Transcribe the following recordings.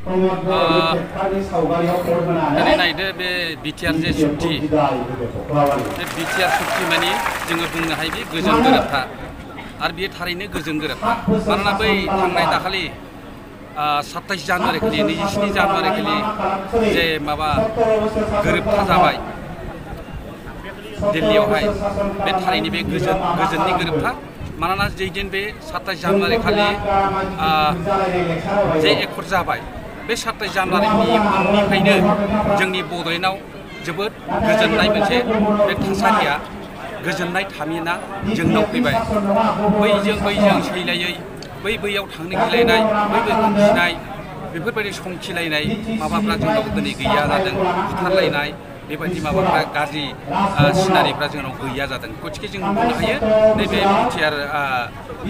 दिनै नायदो बे बिटिआर जे सुक्ति बे बिटिआर सुक्ति माने जोङो बुंनो हायो बे गोजोन गोरोबथा आरो बेयो थारैनो गोजोन गोरोबथा मानोना बै थांनाय दाखालि 27 जानुवारि खालि 27 जानुवारि खालि जे माबा गोरोबथा जाबाय दिल्लीयावहाय बे थारैनो बे गोजोननि गोरोबथा मानोना जेदिन बे 27 जानुवारि खालि जे एकर्ड जाबाय बे 27 जानुवारिनि उननिफ्रायनो जोंनि बड'लेण्डआव जोबोद गोजोननाय मोनसे बे थासारिया गोजोननाय थामिना जोंनाव फैबाय बैजों सैलायै बैयाव थांनो गिलायनाय बैखौ गिनाय बेफोरबायदि संखिलायनाय माबाफ्रा जोंनाव दिनै गैया जादों बुथारलायनाय बेबायदि माबाफ्रा गाज्रि सिनारिफ्रा जोंनाव गैया जादों गथिखे जों बुंनो हायो नैबे बिटिआर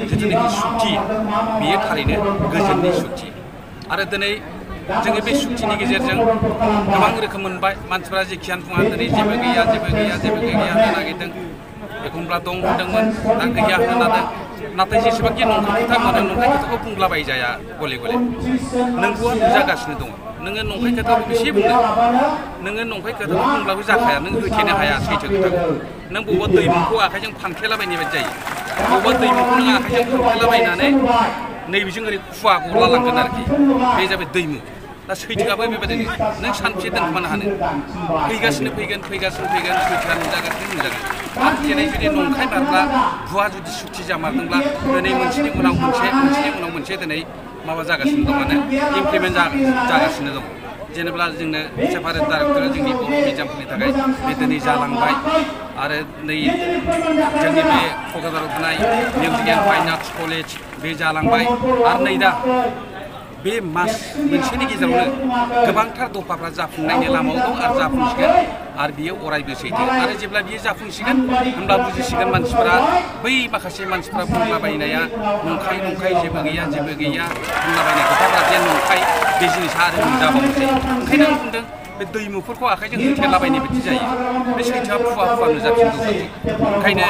जिथुनाखि सुक्ति बेयो थारैनो गोजोननि सुक्ति आरो दिनै जोङो बे सुक्तिनि गेजेरजों गोबां रोखोम मोनबाय मानसिफ्रा जेखियानो बुङा दिनै जेबो गैया होननो नागिरदों एखनब्ला दं होनदोंमोन दा गैया होननो नादों नाथाय जेसेबांखि नंखाय खोथा मोनो नंखाय खोथाखौ बुंलाबायजाया गले गले नोंगौआ नुजागासिनो दङ नोङो नंखाय खोथाखौ बेसे बुंनो नोङो नंखाय खोथाखौ बुंब्लाबो जाखाया नों होथेनो हाया सैथो खोथाखौ नों बबेबा दैमुखौ आखाइजों फानफ्लेलाबायनाय बायदि जायो बबेबा दैमुखौ नों आखाइजों फानफ्लेलाबायनानै नैबेजों ओरै खुवा गला लांगोन आरोखि बे जाबाय दैमु दा सैथोआबो बेबायदिनो नों सानसे दोनखोमानो हानो फैगासिनो फैगोन सैथोआ नुजागोन आरो दिनै जुदि नंखाय मारब्ला भुवा जुदि सुक्ति जामारदोंब्ला दिनै मोनसेनि उनाव मोनसे दिनै माबा जागासिनो दं माने इमप्लिमेन्ट जागासिनो दं जेनेबा जोंनो सेपारेट डाइरेक्टरा जोंनि बर' मिडियामफोरनि थाखाय बे दिनै जालांबाय आरो नै जोंनि बे क'क्राझाराव थानाय music and fine arts college बे जालांबाय आरो नै दा बे मास मोनसेनि गेजेरावनो गोबांथार दफाफ्रा जाफुंनायनि लामायाव दं आरो जाफुंसिगोन आरो बियो अरायबो सैथो आरो जेब्ला बियो जाफुंसिगोन होमब्ला बुजिसिगोन मानसिफ्रा बै माखासे मानसिफ्रा बुंलाबायनाया नंखाय जेबो गैया बुंलाबायनाय खोथाफ्रा जे नंखाय बे जिनिसा आरो नुजाबावनोसै ओंखायनो आं बुंदों बे दैमुफोरखौ आखाइजों होथेलाबायनाय बायदि जायो बे सैथोआ फुवा नुजाफिनगौ ओंखायनो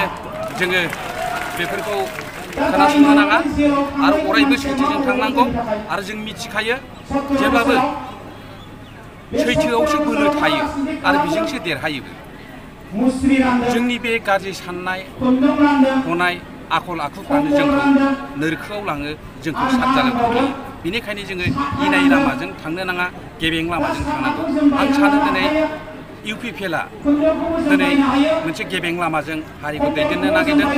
जोङो बेफोरखौ खोनासंनो नाङा आरो अरायबो सैथोजों थांनांगौ आरो जों मिथिखायो जेब्लाबो सैथोआवसो बोलो थायो आरो बेजोंसो देरहायोबो जोंनि बे गाज्रि साननाय हनाय आखल आखुफ्रानो जोंखौ नोरखोआव लाङो जोंखौ साबजानो खोख्लैयो बेनिखायनो जोङो इनाय लामाजों थांनो नाङा गेबें लामाजों थांनांगौ आं सानो दिनै इउपिपिएलआ दिनै मोनसे गेबें लामाजों हारिखौ दैदेननो नागिरदों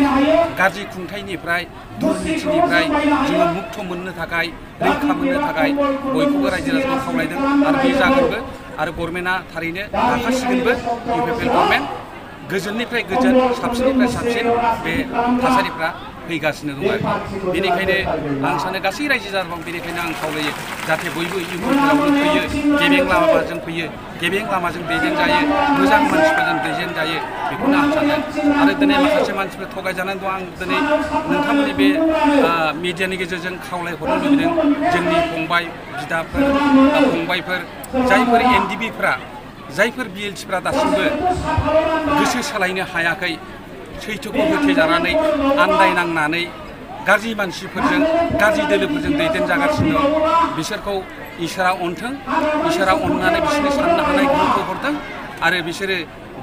गाज्रि खुंथाइनिफ्राय दुर्निथिनिफ्राय जोङो मुक्त मोननो थाखाय रैखा मोननो थाखाय बयखौबो रायजो राजाखौ खावलायदों आरो बे जागोनबो आरो गभर्नमेन्टआ थारैनो नाजासिगोनबो इउपिपिएल गभर्नमेन्ट गोजोननिफ्राय गोजोन साबसिननिफ्राय साबसिन बे थासारिफ्रा फैगासिनो दं आरो बेनिखायनो आं सानो गासै रायजो राजाखौ बेनिखायनो आं खावलायो जाहाथे बयबो इउपिपिएलआवनो फैयो गेबें लामाजों फैयो गेबें लामाजों दैदेनजायो मोजां मानसिफोरजों दैदेनजायो बेखौनो आं सानो आरो दिनै माखासे मानसिफोर थगायजानानै दं आं दिनै नोंथांमोननि बे मिडियानि गेजेरजों खावलायहरनो लुबैदों जोंनि फंबाय फंबायफोर जायफोर एनडिबिफ्रा जायफोर बिएलटिफ्रा दासिमबो गोसो सोलायनो हायाखै सैथोखौ होथेजानानै आन्दायनांनानै गाज्रि मानसिफोरजों गाज्रि दोलोफोरजों दैदेनजागासिनो दं बिसोरखौ इसोरा अनथों इसोरा अननानै बिसोरनि साननो हानाय गोहोखौ हरथों आरो बिसोरो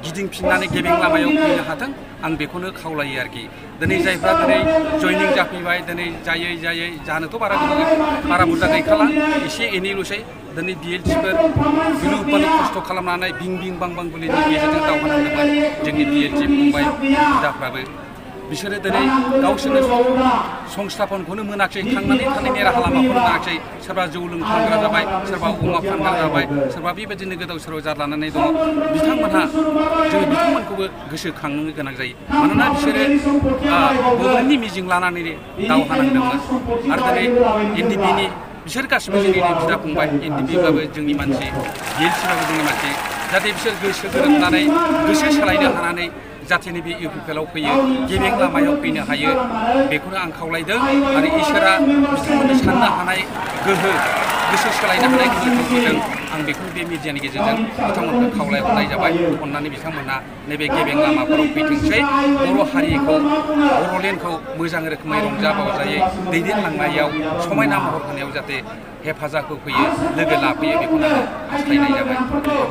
गिदिंफिननानै गेबें लामायाव फैनो हाथों आं बेखौनो खावलायो आरोखि दिनै जायफ्रा दिनै जयनिं जाफैबाय दिनै जायै जानोथ' बारा बुरजा गैखाला एसे एनैल'सै दिनै बिएलटिफोर गिलु बालु खस्थ' खालामनानै बिं बां बुलिनि गेजेरजों दावहा नांदोंमोन जोंनि बिएलटि फंबाय बिदाफ्राबो बिसोरो दिनै गावसोरनो संस्थापनखौनो मोनाखै थांनानै थानायनि राहा लामाखौनो मोनाखै सोरबा जौ लोंफ्लांग्रा जाबाय सोरबा अमा फानग्रा जाबाय सोरबा बेबायदिनो गोदाव सोराव जार लानानै दङ बिथांमोनहा जोङो बिथांमोनखौबो गोसोखांनो गोनां जायो मानोना बिसोरो बड'लेण्डनि मिजिं लानानै दावहा नांदोंमोन आरो दिनै एनडिबिनि बिसोर गासिबो जोंनि बिदा फंबाय एनडिबिबाबो जोंनि मानसि बिएलटिबाबो जोंनि मानसि जाहाथे बिसोर गोसो गोरोबनानै गोसो सोलायनो हानानै जाहाथे नैबे इउपिपिएलआव फैयो गेबें लामायाव फैनो हायो बेखौनो आं खावलायदों आरो इसोरा बिथांमोननो साननो हानाय गोहो गोसो सोलायनो हानाय गोहोखौ होदों आं बेखौनो बे मिडियानि गेजेरजों बिथांमोनखौ खावलायहरनाय जाबाय अननानै बिथांमोनहा नैबे गेबें लामाफोराव फैथोंसै बर' हारिखौ बर'लेण्डखौ मोजां रोखोमै रंजा बाजायै दैदेनलांनायाव समायना महर होनायाव जाहाथे हेफाजाब होफैयो लोगो लाफैयो बेखौनो आं हास्थायनाय जाबाय।